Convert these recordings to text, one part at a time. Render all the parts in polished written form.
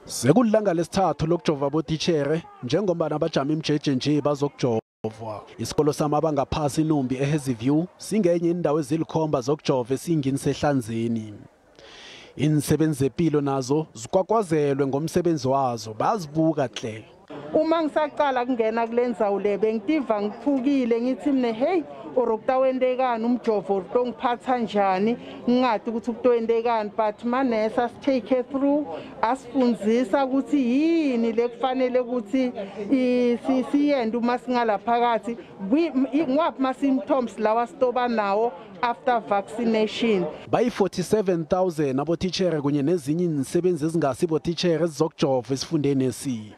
Sekulilanga lesithathu lokujova abotitjhere njengombana abajama imijeje nje bazokujovwa. Isikolo samabanga phasi iNumbi eHazyview singenye indawo ezilikhomba zokujova esiyingini sehlanzeni. Iinsebenzi zepilo nazo zikwakwazelwe ngomsebenzi wazo, bazibuka tle. Uma ngisaqala kungena kule ndzawo le bengitiva ngithukile, ngithi mne hey, or kutawentekani umjovo, or kutongiphatha njani, ngingadi ukuthi kutowentekani, but manesi asitake through, asifundzisa ukuthi yini lekufanele ukuthi siyende uma singalaphakathi, ngwaphi ma-symptoms lawa sitoba nawo after vaccination. Bayi-47,000 abotitjhere kunye nezinye iinsebenzi ezingasibotitjhere ezizokujova esifundeni esi.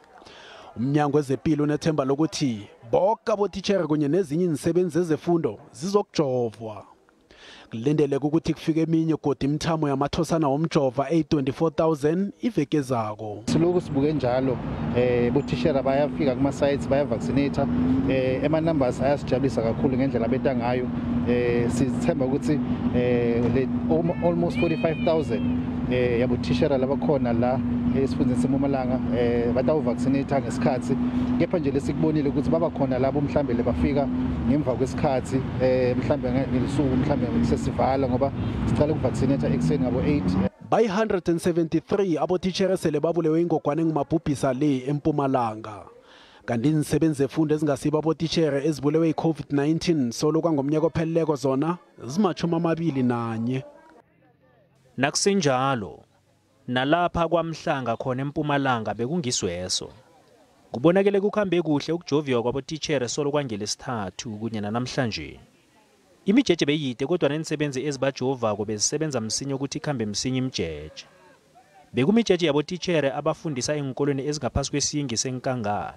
Umnyango wezepilo unethemba lokuthi bonke abotitjhere kunye nezinye iinsebenzi zezefundo zizokujovwa. Kulindeleke ukuthi kufike eminye godu imithamo yamathosana womjova eyi-24,000 iveke ezako. Siloku sibuke njalo, bothishera bayafika kuma-sites bayavaccinate, ema-numbers ayasijabulisa kakhulu ngendlela abeta ngayo. Sithemba ukuthi le almost 45,000 yabothishera labakhona la esifundeni seMpumalanga batawuvaccinate ngesikhathi, kepha nje lesikubonile ukuthi baba khona labo mhlambe lebafika ngemva kwesikhathi, mhlambe ngelisuku mhlambe sesivala ngoba sicala ukuvaccinate ekuseni ngabo 8. Bayi-173 abotitjhere sele babulewe ingogwana engumabhubhisa le eMpumalanga. Kanti iinsebenzi zefundo ezingasibo abotitjhere ezibulewe yi-COVID-19 solo kwangomnyaka opheleleko zona zimatjhumi amabili nanye. Nakusenjalo, nalapha kwaMhlanga khona eMpumalanga bekungisweso. Kubonakele kukhambe kuhle ukujoviwa kwabotitjhere solo kwangelesithathu kunye nanamhlanje. Imijeje beyide, kodwa neensebenzi ezibajovako bezisebenza msinya ukuthi ikhambe msinya imijeje. Bekumijeje yabotitjhere abafundisa eenkolweni ezingaphasi kwesiyingi seNkangala.